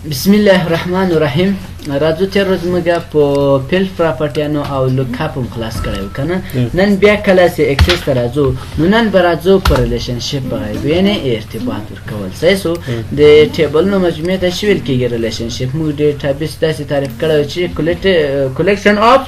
بسم الله الرحمن الرحیم. راځو، تیر ورځ موږ په field پراپرټیانو او lookup هم خلاص کړی و کنه؟ نن بیا کله چې Access ته راځو، نو نن به راځو په relationship باندې، یعنی ارتباط ورکول. صحیح سو؟ د ټیبلونو مجموعې ته څه ویل کېږي؟ relationship. موږ database داسې تعریف کړی چې collection of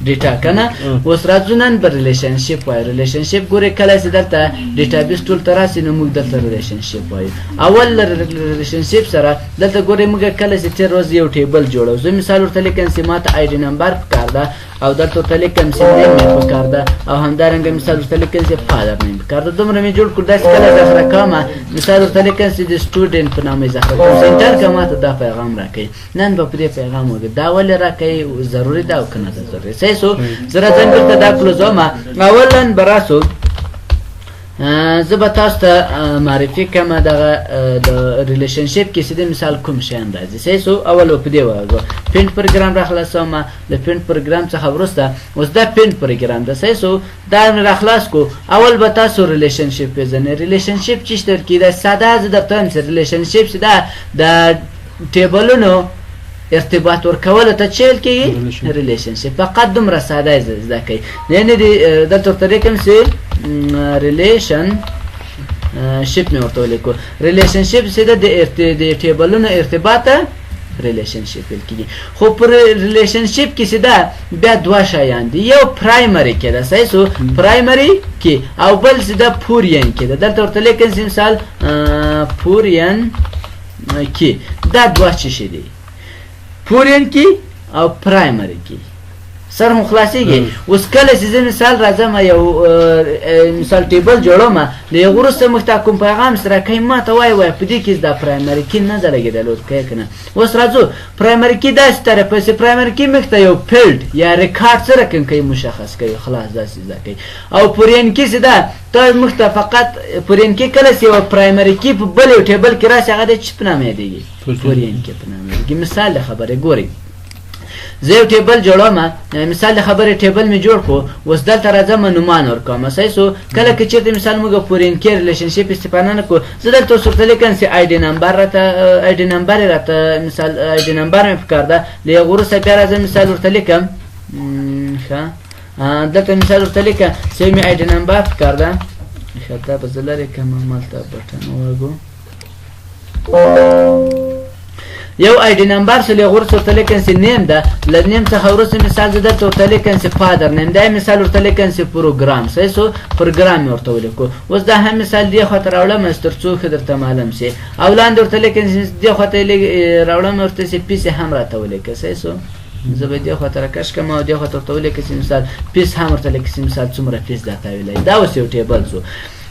data کنه؟ اوس راځو، نن به relationship وایو. relationship ګورې، کله چې دلته database ټول ته راسي، نو موږ دلته relationship وایو. اول relationship سره دلته ګورې، موږ کله چې تېر ورځ یو table جوړو، زه مثال ورته لیکم چې ماته ID number پکار ده، او دلته ورته لیکم چې name مې پکار ده، او همدارنګه مثال ورته لیکم چې father name پکار ده. دومره مې جوړ کړ. داسې کله ذخیره کوم، مثال ورته لیکم چې د student په نامه ذخیره کوم، enter که ماته دا پیغام راکوي. نن به په دې پیغام وګورو، دا ولې راکوي، ضروري ده او که نه ده ضروري. صحیح سو؟ زه راځم بیرته دا کلوزوم. اولا به راسو، زه به تاسو ته معرفي کوم دغه د relationship کې چې د مثال کوم شیان راځي. صحیح سو؟ اول په دې وایو، paint program را خلاصوم. د paint program څخه وروسته اوس دا paint program ده. صحیح سو؟ دا مې را خلاص کو. اول به تاسو relationship پیژنئ. relationship چې څه کې دا ساده زه درته وایم چې relationship چې دا د ټیبلونو ارتباط ورکولو ته چې ویل کېږي relationship. فقط دومره ساده زده کوي. یعنی د دلته ورته لیکم چې relationship مې ورته ولیکو. relationship چې ده، د ټیبلونو ارتباط relationship ویل کېږي. خو پر relationship کې چې ده، بیا دوه شیان دي. یو primary key ده، صحیح سو؟ primary key، او بل چې ده foreign key ده. دلته ورته لیکم چې مثال foreign key. دا دوه څه شي دي؟ foreign key او primary key. سر هم خلاصېږي. اوس کله چې زه مثال راځم، یو مثال table جوړوم، له یو وروسته موږ ته کوم پیغام سره کوي، ما ته وایي وایي په دې کې دا primary key نه ده لګېدلی. اوس کوي که نه؟ اوس راځو، primary key داسې طرف چې primary key موږ ته یو field یا ریکارډ څه رقم کوي؟ مشخص کوي. خلاص، داسې ځای کوي. او foreign key چې ده، ته موږ ته فقط foreign key کله چې یو primary key په بل یو table کې راشي، هغه د څه په نامه یادېږي؟ foreign key په نامه یادېږي. مثال د خبرې ګورئ، زه یو table جوړوم. مثال د خبرې table می جوړ کو. اوس دلته راځم، نومان ورکوم. صحیح سو؟ کله که چیرته مثال موږ foreign key relationship استفاده نه کو، زه دلته اوس ورته لیکم چې ID number راته، ID number راته، مثال ID number مې پکار ده. له هغه وروسته بیا راځم، مثال ورته لیکم. ښه، دلته مثال ورته لیکم چې مې ID number پکار ده. ښه، دا به زه لرې کړم، همالته button ووهو. یو ID number سره له غور ورته لیکم چې name ده. له name څخه وروسته مثال زه دلته ورته لیکم چې father name ده. مثال ورته لیکم چې پروګرام. صحیح سو؟ پروګرام مې ورته ولیکو. اوس دا هم مثال دی خواته راوړم تر څو ښه درته معلوم شي، او لاندې ورته لیکم چې دې خواته راوړم ورته چې fees هم راته ولیکه. صحیح سو؟ زه به دې خواته راکش کړم او دې خواته ورته ولیکم چې مثال fees هم ورته لیکم چې مثال څومره fees درته ویلی. دا اوس یو table سو.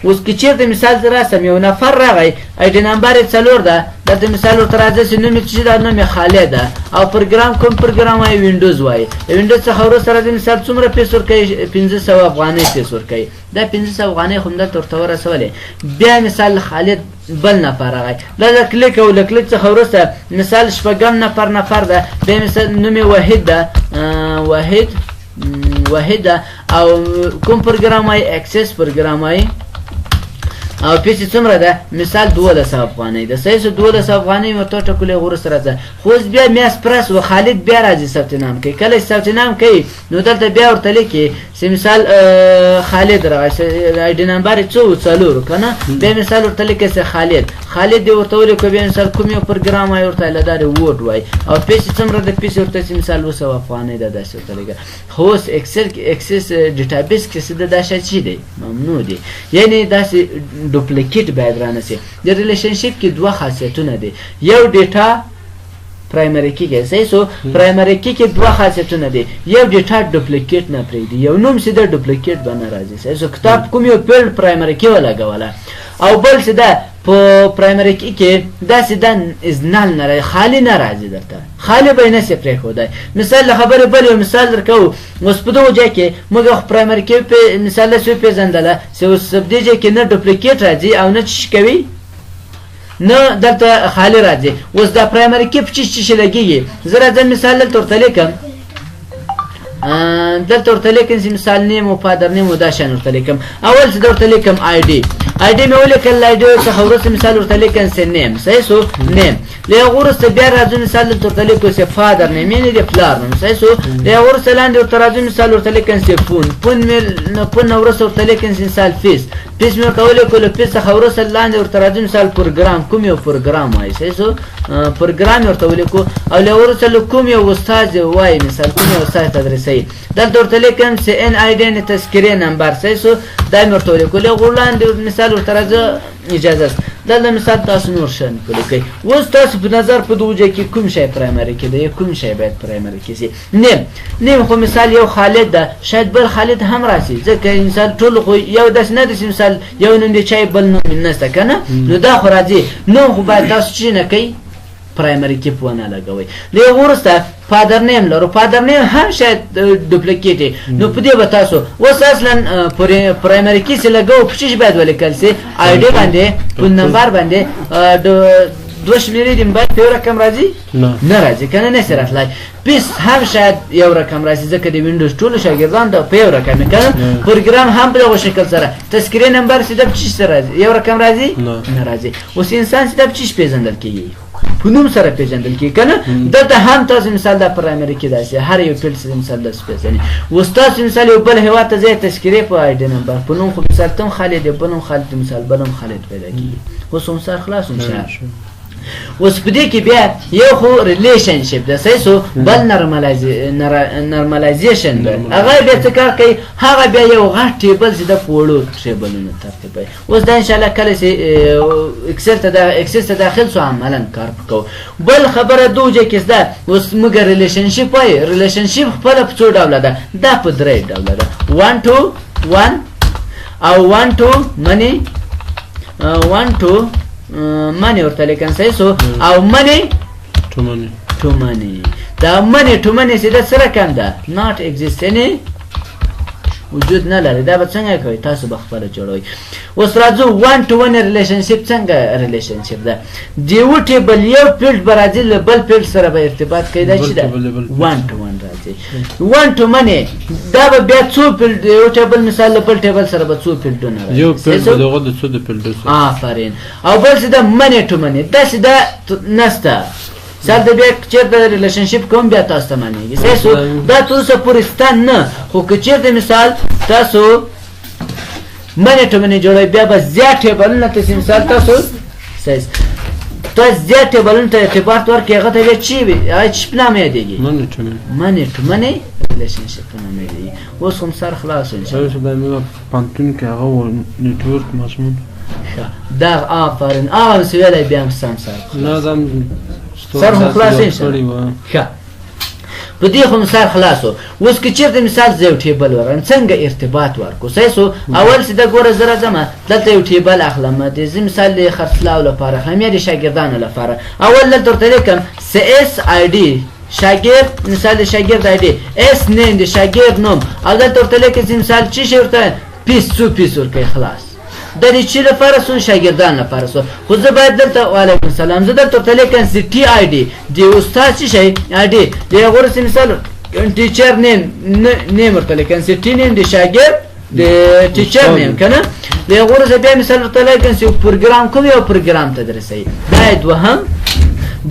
اوس که چیرته مثال زه راسم، یو نفر راغی، ID number یې 4 ده. دلته مثال ورته راځه چې نوم یې څه ده؟ نوم یې خالد ده. او پروګرام کوم پروګرام وایي؟ وینډوز وایي. د وینډوز څخه وروسته راځي، مثال څومره fees ورکوي؟ 500 افغانۍ fees ورکوي. دا 500 افغانۍ خو دلته ورته ورسولې. بیا مثال خالد بل نفر راغی، دا د کلیک او له کلیک څخه وروسته مثال شپږم نفر ده. بیا مثال نوم یې وحید ده، وحید ده، او کوم پروګرام وایي؟ Access پروګرام وایي. او fees څومره ده؟ مثال 12 افغانۍ ده. صحیح سو؟ 12 افغانۍ ورته ټکولې. وروسته راځه، خو اوس بیا میاس پرس و خالد بیا راځي، ثبت نام کوي. کله چې ثبت نام کوي، نو دلته بیا ورته لیکي چې مثال خالد راغی، ID number یې څو؟ 4 که نه؟ بیا مثال ورته لیکي چې خالد، خالد دې ورته ولیکو. بیا مثال کوم یو پروګرام وایي؟ ورته لدارې Word وایي. او fees څومره ده؟ fees ورته چې مثال 700 افغانۍ ده. داسې ورته لیکه. خو اوس Excel کې، Access database کې څه ده، دا شی چی دی؟ ممنوع دی، یعنی داسې duplicate باید رانه سي. د relationship کې دوه خاصیتونه دي. یو data primary key کې، صحیح سو؟ primary key کې دوه خاصیتونه دي. یو data duplicate نه پرېږدي، یو نوم سي د duplicate به نه راځي. صحیح سو؟ کتاب کوم یو field primary key ولګوله. او بل څه ده؟ په primary key کې داسې ده is null نه راځي، خالی نه راځي. درته خالی به یې نه سي پرېښودی. مثال له خبرې بل یو مثال درکوو. اوس په دغه ځای کې موږ خو primary key په مثال داسې وپېژندله چې اوس په دې ځای کې نه duplicate راځي او نه څه کوي، نه دلته خالی راځي. اوس دا primary key په څه شي لګېږي؟ زه راځم، مثال دلته ورته لیکم. دلته ورته لیکم چې مثال name او father name او دا شیان ورته لیکم. اول څه ورته لیکم ID، ID مې ولیکل. ID څخه وروسته مثال ورته لیکم چې name، صحیح سو name. له هغه وروسته بیا راځو مثال دلته ورته لیکو چې father name، یعنې د پلار نوم، صحیح سو. له هغه وروسته لاندې ورته راځو مثال ورته لیکم چې phone، phone مې phone نه وروسته ورته لیکم چې مثال fees، fees مې ورته ولیکلو. fees څخه وروسته لاندې ورته راځو مثال پروګرام، کوم یو پروګرام وایي، صحیح سو، پروګرام یې ورته ولیکو. او له وروسته له کوم یو استاد وایي، مثال کوم یو استاد تدریسوي، دلته ورته لیکم چې NID یعنې تذکرې نمبر، صحیح سو، دا مې ورته ولیکو. له هغه وړاندې مثال ورته راځه اجازه است. دلته مثال تاسو نور شیان ولیکئ. اوس تاسو په نظر په دغه ځای کې کوم شی primary key دی، کوم شی باید primary key سي؟ name، name خو مثال یو خالد ده، شاید بل خالد هم راسي، ځکه مثال ټول خو یو داسې نه دی چې مثال یو نوم دی چای بل نوم نشته که نه، نو دا خو راځي. نوم خو باید تاسو چې نه کوئ primary key په ونه لګوئ. له هغه وروسته father name لرو، father name هم شاید duplicate، نو په دې به تاسو اوس اصلا primary key چې لګوو په څه شي باید ولیکل سي؟ ID باندې، په نمبر باندې. دوه شمېرې دي، باید په یو رقم راځي؟ نه راځي که نه، نه سي راتلی. fees هم شاید یو رقم راسي، ځکه د وینډوز ټولو شاګردان د په یو رقم که نه. پروګرام هم په دغه شکل سره. تذکرې نمبر سیده په څه سره راځي؟ یو رقم راځي؟ نه راځي. اوس انسان سیده په څه پېژندل کېږي؟ په نوم سره پېژندل کېږي که نه. دلته هم تاسو مثال دا primary key داسې هر یو field سره مثال داسې پېژني. اوس تاسو مثال یو بل هېواد ته ځئ، تذکرې په ID نمبر په نوم خو مثال ته هم خالد دی، بل هم خالد، مثال بل هم خالد پیدا کېږي. اوس هم سر خلاص هم شه. اوس په دې کې بیا یو خو relationship ده، صحیح سو، بل normalization ده. هغه بیا څه کار کوي؟ هغه بیا یو غټ table چې د په وړو ټیبلونو ترتیبوي. اوس دا انشاءالله کله چې Excel ته Access ته داخل سو عملا کار کوو. بل خبره دوجه کې ده، اوس موږ relationship وایي. relationship خپله په څو ډوله ده؟ دا په درې ډوله ده، 1 to 1 او 1 to many، 1 to many ورته لیکم، صحیح سو، او many to many، to many. دا many to many چې دا څه رقم ده؟ not exist، یعنې وجود نه لري. دا به څنګه کوئ؟ تاسو به خپله جوړوئ. اوس راځو 1 to 1 relationship څنګه relationship ده؟ د یو table یو field به راځي له بل field سره به ارتباط کوي. دا چې ده 1 to 1 راځي. 1 to many دا به بیا څو field، یو table مثال له بل table سره به څو فیلډونه راځي؟ یو field دغه د څو د field سره. آفرین. او بل څه ده many to many، داسې ده نسته. سر د بیا چېرته relationship کوم بیا تاسو ته معنیږي، صحیح سو. دا تر اوسه پورې سته نه، خو که چېرته مثال تاسو many to many جوړوئ بیا به زیات ټیبلونه ته مثال تاسو صحیح تاسو زیات ټیبلونو ته ارتباط ورکړئ، هغه ته بیا چی وي؟ هغه چې په نامه یادېږي؟ many to many، many to many relationship په نامه یادېږي. اوس هم سر خلاص ان شاء الله. دا مې پوهنتون کې هغه network مضمون. ښه دا آفرین، هغه څه ویلی بیا هم سم سر نه دا سر هم خلاص ښه په دې خو سر خلاصو. اوس که چېرته مثال زه یو table ورم څنګه ارتباط ورکو، صحیح سو. اول چې دا ګوره زه راځم دلته یو table اخلم، د زه مثال د خرڅلاو لپاره اخلم یا د شاګردانو لپاره. اول دلته ورته لیکم س S ID شاګرد، مثال د شاګرد ID، S name د شاګرد نوم، او دلته ورته لیکم چې مثال چی شي ورته fees، څو fees ورکوي. خلاص د دې چې لپاره سو شاګردان لپاره سو. خو زه باید دلته وعلیکم السلام زه دلته ورته لیکم چې T ID د استاد څه شی ID، د هغه وروسته مثال teacher name، name ورته لیکم چې T name د شاګرد د teacher name که نه. د هغه وروسته بیا مثال ورته لیکم چې پروګرام کوم یو پروګرام تدریسوي. دا یې دوهم.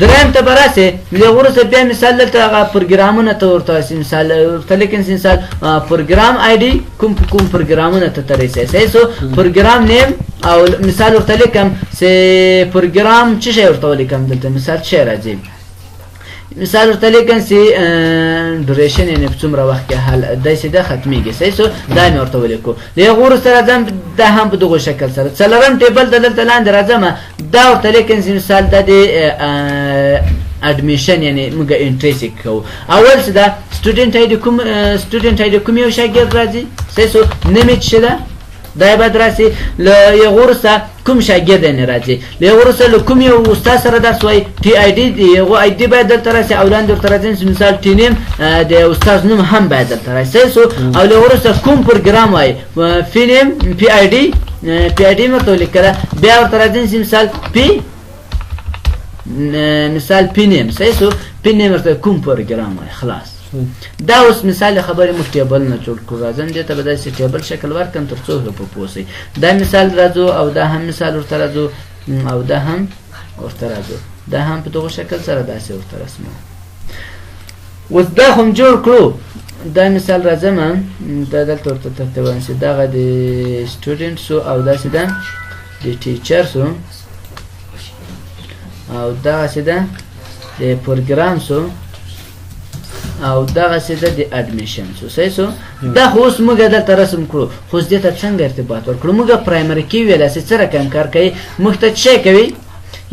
دریم ته به راسې، له هغه وروسته بیا مثال دلته هغه پروګرامونه ته ورته مثال ورته لیکم چې مثال program ID کوم کوم پروګرامونه ته تدریسوي، صحیح سو. program name او مثال ورته لیکم چې پروګرام څه شی ورته ولیکم. دلته مثال څه شی راځي؟ مثال ورته لیکم چې duration یعنې په څومره وخت کې حل داسې ده ختمېږي، صحیح سو. دا مې ورته ولیکو. له هغه وروسته راځم دا هم په دغو شکل سره څلورم table ته دلته لاندې راځم، دا ورته لیکم چې مثال دا د admission یعنې موږ entry چې کوو. اول څه ده student ID، کوم student ID کوم یو شاګرد راځي، صحیح سو، نوم یې څه ده دا باید راسي. له هغه وروسته کوم شاګرد یې نه راځي، له هغه وروسته له کوم یو استاد سره درس وایي، T ID دی هغه ID باید دلته راسي او لاندې ورته راځي چې مثال T name د استاد نوم هم باید دلته راسي، صحیح سو. او له وروسته کوم پروګرام وایي، P name P ID، P ID مې ورته ولیکله. بیا ورته راځي چې مثال P مثال P name، صحیح سو، P name ورته کوم پروګرام وایي. خلاص. دا اوس مثال خبرې موږ table نه جوړ کړو. راځم دې ته به داسې table شکل ورکړم تر څو په پوه شئ. دا مثال راځو او دا هم مثال ورته راځو او دا هم ورته راځو، دا هم په دغه شکل سره داسې ورته رسمو. اوس دا هم جوړ کړو. دا مثال راځم دا دلته ورته ترتیبوم چې دغه د student سو او داسې ده د teacher سو او دغسې ده د پروګرام سو او دغسې ده د admission سو. صحیح سو؟ دا خو اوس موږ دلته رسم کړو، خو اوس دې ته څنګه ارتباط ورکړو؟ موږ primary key ویلی سي څه رقم کار کوي؟ موږ ته څه کوي؟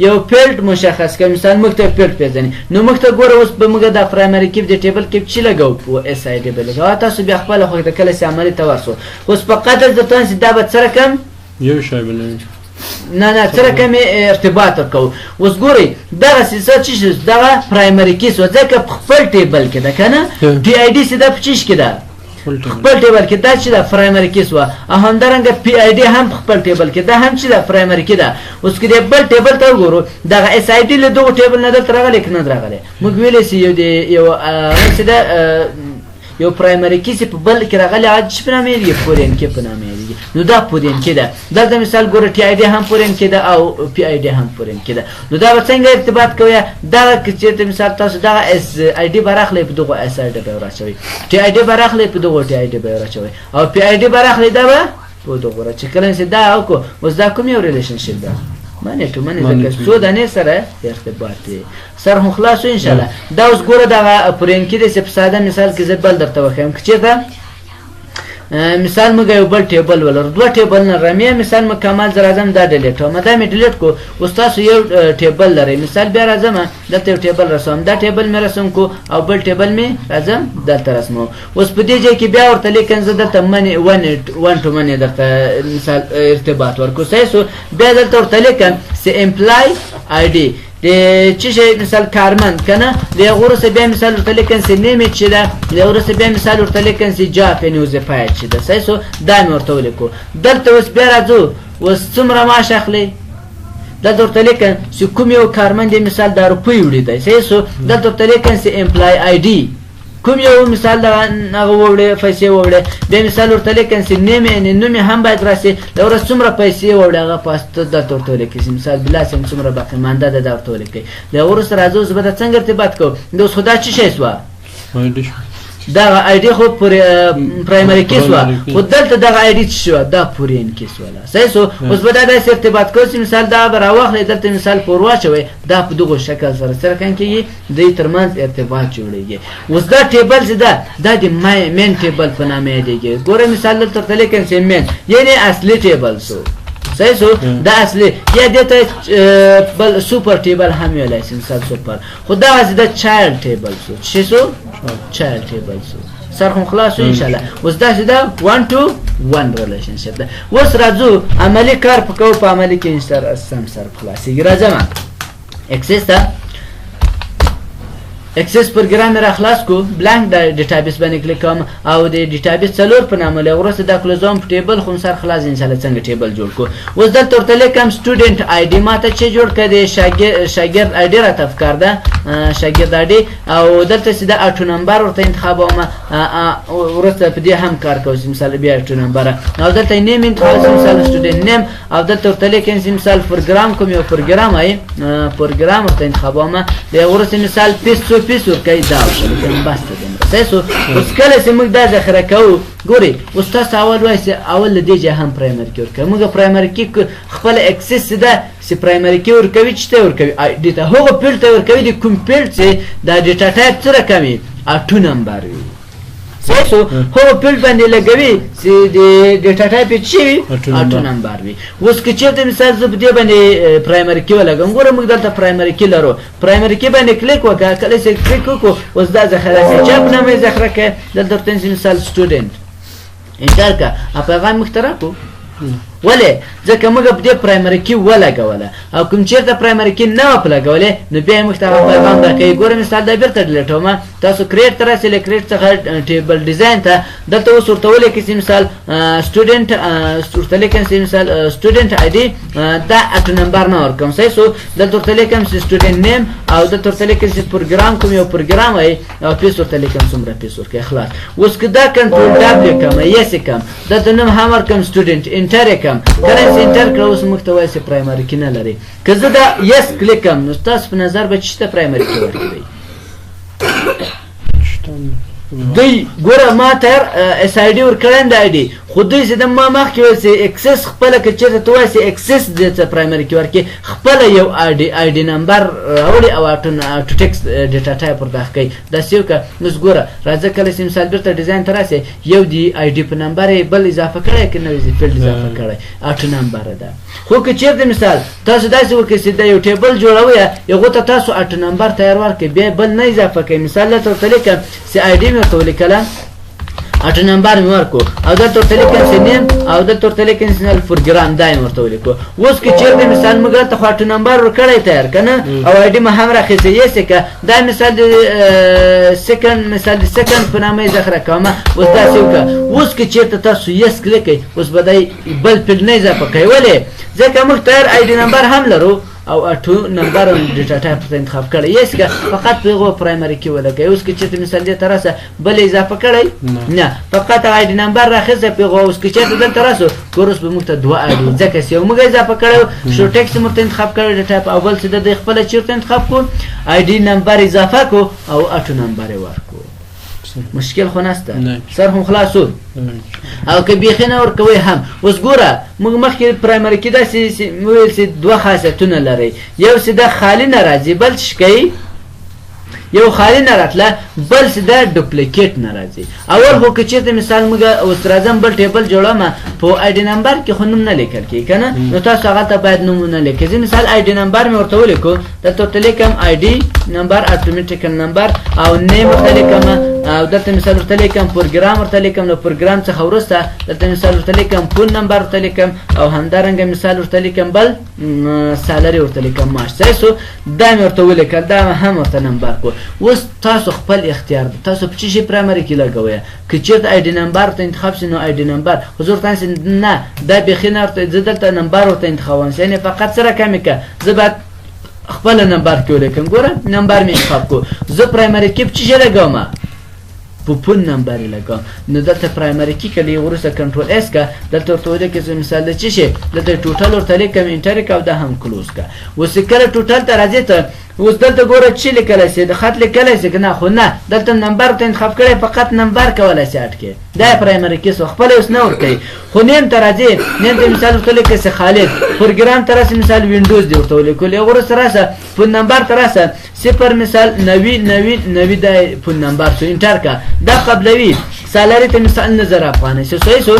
یو field مشخص کوي. مثال موږ ته field پیژني، نو موږ ته ګوره اوس به موږ دا primary key د table کې چې لګو په S ID به لګو. تاسو بیا خپله خوښه ده کله چې عملي ته ورسو. خو اوس فقط درته وایم چې دا به څه رقم یو شی به نه وي. نه نه، څه رقم یې ارتباط ورکوو. اوس ګورئ دغه سیسه چې شو دغه primary key سوه، ځکه په خپل table کې ده که نه؟ T ID سي ده په چیش کې ده؟ خپل table کې ده چې ده primary key سوه. او همدارنګه P ID هم په خپل table کې ده، هم چې ده primary key ده. اوس که دې بل table ته وګورو دغه S ID له دغو table نه دلته راغلی که نه راغلی؟ موږ ویلی سي یو د یو هغه چې ده یو primary key چې په بل کې راغلی هغه چې په نامه یادېږي foreign key په نامه یادېږي. نو دا foreign key ده. دلته مثال ګوره T ID هم foreign key ده او P ID هم foreign key ده. نو دا به څنګه ارتباط کوي؟ دغه که چېرته مثال تاسو دغه S ID به راخلئ په دغو S ID به راچوئ، T ID به راخلئ په دغو T ID به راچوئ، او P ID به راخلئ دا به په دغو راچوئ. کله چې دا وکړو اوس دا کوم یو relationship ده؟ many to many، ځکه څو دانې سره ارتباط دی. سر هم خلاص شو ان شاء الله. دا اوس ګوره دغه foreign key دی چې په ساده مثال کې زه بل درته وښیم. که چېرته مثال موږ یو بل table ولرو، دوه table نه رمیه، مثال مکمل زه راځم دا delete کوم، دا مې delete کړو. اوس تاسو یو table لرئ، مثال بیا راځم دلته یو table رسوم، دا table مې رسم کو او بل table مې راځم دلته رسمو. اوس په دې ځای کې بیا ورته لیکم زه دلته many one to many درته مثال ارتباط ورکو. صحیح سو؟ بیا دلته ورته لیکم چې employee ID د چې شی مثال کارمند که نه، د هغه وروسته بیا مثال ورته لیکم چې name یې چې ده، د هغه وروسته بیا مثال ورته لیکم چې job یعنې وظیفه یې چې ده. صحیح سو؟ دا مې ورته ولیکو. دلته اوس بیا راځو اوس څومره معاش اخلي؟ دلته ورته لیکم چې کوم یو کارمند یې مثال دا روپۍ وړي دی. صحیح سو؟ دلته ورته لیکم چې employee ID کوم یو مثال د هغه ووړې پیسې ووړې، بیا مثال ورته لیکم چې name یې یعنې نوم یې هم باید راسي، دا ورځ څومره پیسې ووړې هغه پاس دلته ورته ولیکئ چې مثال بلاس هم څومره باقي مانده ده دا ورته ولیکئ. دا وروسته راځو اوس به دا څنګه ارتباط کوو؟ دا اوس خو دا څه شی سوه؟ دغه ID خو primary key سوه، خو دلته دغه ID څه شوه؟ دا foreign key سوله. صحیح سو؟ اوس به دا داسې ارتباط کوو چې مثال دا به راواخلئ دلته مثال پور واچوئ، دا په دغو شکل سره څه رقم کېږي؟ دوی ترمنځ ارتباط جوړېږي. اوس دا table چې ده دا د main table په نامه یادېږي. ګوره مثال دلته ورته لیکم چې main یعنې اصلي table سو. صحیح سو؟ دا اصلي یا دې ته بل super table هم ویلی سي، مثال سوپر، خو دغسې د child table سو. څه سو؟ child table سو. سر هم خلاص شو ان شاء الله. اوس داسې ده 1 to 1 relationship ده. اوس راځو عملي کار په کوو، په عملي کې ان شاء الله سم سر خلاصېږي. راځم Access ته، Access پروګرام را خلاص کو، blank د database باندې کلیک کوم او د database څلور په نامه له وروسته دا کلوزوم په table خو سر خلاص ان شاء الله څنګه table جوړ کو. اوس دلته ورته لیکم student ID ماته چې جوړ کړه د شاګرد ID راته پکار ده، شاګرد ID، او دلته چې د auto number ورته انتخابوم، وروسته په دې هم کار کوو چې مثال بیا auto number، او دلته name انتخاب چې مثال student name، او دلته ورته لیکم چې مثال پروګرام کوم یو پروګرام آی پروګرام ورته انتخابوم، د وروسته مثال fees څو fees ورکوي دا ورته لیکم، بس ته دومره. صحیح سو؟ اوس کله چې موږ دا ذخیره کوو ګورئ اوس تاسو اول وایئ چې اول له دې ځایه هم primary key ورکوي. موږ primary key خپل Access چې ده چې primary key ورکوي چې ته ورکوي ID ته، هغو field ته ورکوي د کوم field چې دا data type څه رقم وي؟ auto number وي. صحیح سو؟ هغو field باندې لګوي چې د data type یې څه وي؟ auto number وي. اوس که چېرته مثال زه په دې باندې primary key ولګوم، ګوره موږ دلته primary key لرو، primary key باندې کلیک وکړه، کله چې کلیک وکړو اوس دا ذخیره شي، چا په نامه یې ذخیره کړه؟ دلته ورته مثال student enter کړه، پیغام موږ ته راکړو. ولې؟ ځکه موږ په دې primary key ولګوله او کوم چېرته primary key نه وه لګولې نو بیا یې موږ ته هغه پیغام راکوي. ګوره مثال دا بېرته delete وم، تاسو create ته راسئ، له create څخه table design ته دلته اوس ورته ولیکئ چې مثال student، ورته لیکم چې مثال student ID، دا auto number نه ورکوم، صحیح سو. دلته ورته لیکم چې student name او دلته ورته لیکم چې پروګرام کوم یو پروګرام وایي او fees ورته لیکم څومره fees ورکوي، خلاص. اوس که دا control W کړم، yes یې کړم، دلته نوم هم ورکړم student، enter یې کړم، کله چې enter کړه اوس موږ ته وایي چې primary key نه لري. که زه دا yes click کړم نو ستاسو په نظر به چې ته primary key ورکوي؟ دوی ګوره ما تیار S ID ورکړی د ID، خو دوی چې د ما مخکې ویل چې Access خپله که چېرته ته وایې چې Access دې څه primary key ورکړي، خپله یو ID number راوړي او auto text data type ورته کوي. داسې وکړه. اوس ګوره راځه کله چې مثال بېرته design ته راسې، یو دی ID په number یې بل اضافه کړی که نه field اضافه کړی، auto number ده. خو که چېرته مثال تاسو داسې وکړئ چې د یو table جوړوئ، هغو ته تاسو auto number تیار ورکړئ، بیا بل نه اضافه کوئ. مثال دلته ورته لیکم چې ID مې ورته ولیکله، auto number مې ورکو او دلته ورته لیکم چې name او دلته ورته لیکم چې پروګرام، دا مې ورته ولیکو. اوس که چېرته مثال موږ دلته خو auto number ورکړی تیار که نه او ID مې هم راخیستی، yes یې که دا مثال د second، مثال د second په نامه یې ذخیره کوم. اوس داسې وکړه، اوس که چېرته تاسو yes click کړئ اوس به دی بل field نه اضافه کوي. ولې؟ ځکه موږ تیار ID number هم لرو او auto number هم data type ته انتخاب کړی، yes که فقط په هغو primary key ولګوي. اوس که چېرته مثال دې ته راسه بل اضافه کړی نه، فقط هغه ID number راخیستی په هغو. اوس که چېرته دلته راسو ګوره اوس به موږ ته دوه ID، ځکه چې یو موږ اضافه کړی شو ټیکس مو ورته انتخاب کړی data type او بل چې د خپله چېرته انتخاب کړو ID number اضافه کړو او auto number یې ورکړو. مشکل خو نسته، سر هم خلاص شو. او که بیخي نه ورکوئ هم. اوس ګوره موږ مخکې primary key داسې وویل چې دوه خاصیتونه لري، یو چې دا خالي نه راځي، بل څه کوي؟ یو خالي نه راتله، بل چې دا duplicate نه راځي. اول خو که چېرته مثال موږ اوس راځم بل table جوړوم، په ID number کې خو نوم نه لیکل کېږي که نه، نو تاسو هغه ته باید نومونه لیکئ. زه مثال ID number مې ورته ولیکو، دلته ورته لیکم ID number automatical number او name ورته لیکم او دلته مثال ورته لیکم پروګرام ورته لیکم. له پروګرام څخه وروسته دلته مثال ورته لیکم phone number ورته لیکم او همدارنګه مثال ورته لیکم بل salary ورته لیکم معاش. صحیح سو، دا مې ورته ولیکل، دا هم ورته number کو. اوس تاسو خپل اختیار ده، تاسو په څه شي primary key لګوئ. که چېرته ID number ورته انتخاب شي نو ID number، خو زه ورته نه دا بیخي نه ورته زه دلته number ورته انتخابوم، یعنې فقط څه رقم که زه باید خپله number کې ولیکم. ګوره number مې انتخاب کو، زه primary key په څه شي لګوم؟ په phone number یې لګوم. نو دلته primary key کله یې وروسته control S که دلته ورته ولیکم چې مثال د څه شي دلته total ورته لیکم، enter یې که او دا هم close که. اوس کله total ته راځې ته اوس دلته ګوره چې لیکلی سي د خط لیکلی سي که نه، خو نه دلته number ته انتخاب کړی، فقط number کولی سي add کړي، دا primary key سو، خپله اوس نه ورکوي. خو name ته راځې، name ته مثال ورته لیکه سي خالد، پروګرام ته راسه مثال وینډوز دی ورته ولیکل، یو وروسته راسه phone number ته راسه صفر مثال نوي نوي نوي دا phone number سو، enter که دا قبلوي. salary ته مثال 9000 افغانۍ سو، صحیح سو.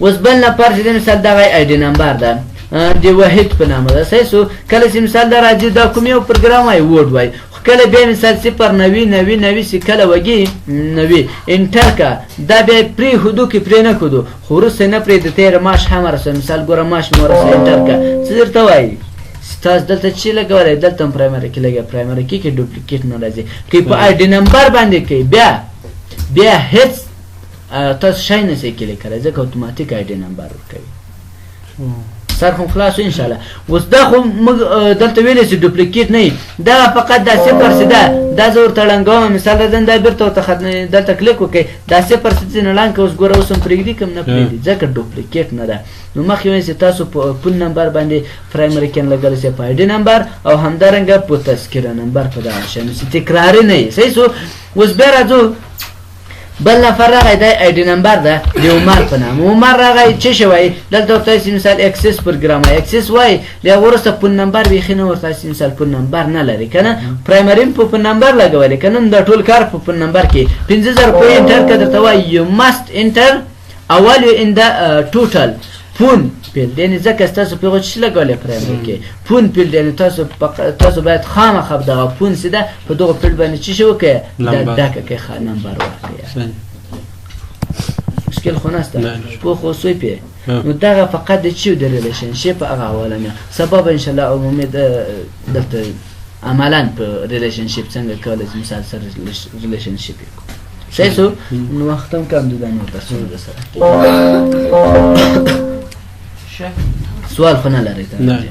اوس بل نفر چې مثال دغه ID number ده د وحید په نامه ده، صحیح سو. کله چې مثال دا راځي دا کوم یو پروګرام وایي Word وایي، خو کله بیا مثال صفر نوي نوي نوي چې کله وږي نوي enter که دا بیا پرېښودو کې پرې نه ښودو، خو وروسته نه پرېږدي تېر معاش هم ورسوه. مثال ګوره معاش مې ورسوه، enter که څه درته وایي تاسو دلته چې لګولی دلته هم primary key لګوي، primary key کې duplicate نه راځي. که په ID number باندې کوي بیا بیا هېڅ تاسو شی نه سئ کلی کړی، ځکه اتوماتیک ID number ورکوي. سر خو خلاص ان شاء الله. اوس دا خو موږ دلته ویلی چې duplicate نه دا فقط دا صفر چې ده دا زه ورته ړنګوم. مثال راځم دا بیرته ورته دلته کلیک وکړئ، دا صفر چې ځینې ړنګ که اوس ګوره اوس هم پرېږدي که نه پرېږدي، ځکه duplicate نه ده. نو مخکې ویل چې تاسو په phone number باندې primary key لګولی شئ، په ID number او همدارنګه په تذکره number په دغه شی چې تکراري نه وي، صحیح سو. اوس بیا راځو بل نفر راغی، دا ID number ده د عمر په نامه، عمر راغی چې شی وایي دلته ورته چې مثال Access پروګرام وایي، Access وایي، بیا وروسته phone number بیخي نه ورته چې مثال phone number نه لري که نه، primary په phone number لګولی که نه، دا ټول کار په phone number کې 5000 روپۍ enter که درته وایي you must enter a value in the total phone field، یعنې ځکه ستاسو په هغو څه لګولی primary کې phone field، یعنې تاسو باید خامخا دغه phone چې ده په دغه field باندې څه شي وکړئ، دا ډکه کړئ، ښه number ورکړئ. مشکل خو نشته، پوه خو سوی پې. نو دغه فقط د چیو د relationship هغه حواله نه. سبا به ان شاء الله عمومي دلته عملا په relationship څنګه کولی چې مثال سره relationship یې کوو. صحیح سو؟ نو وخت هم کم دی، دا نور درسونه در سره. سوال خو نه لرئ؟ نه.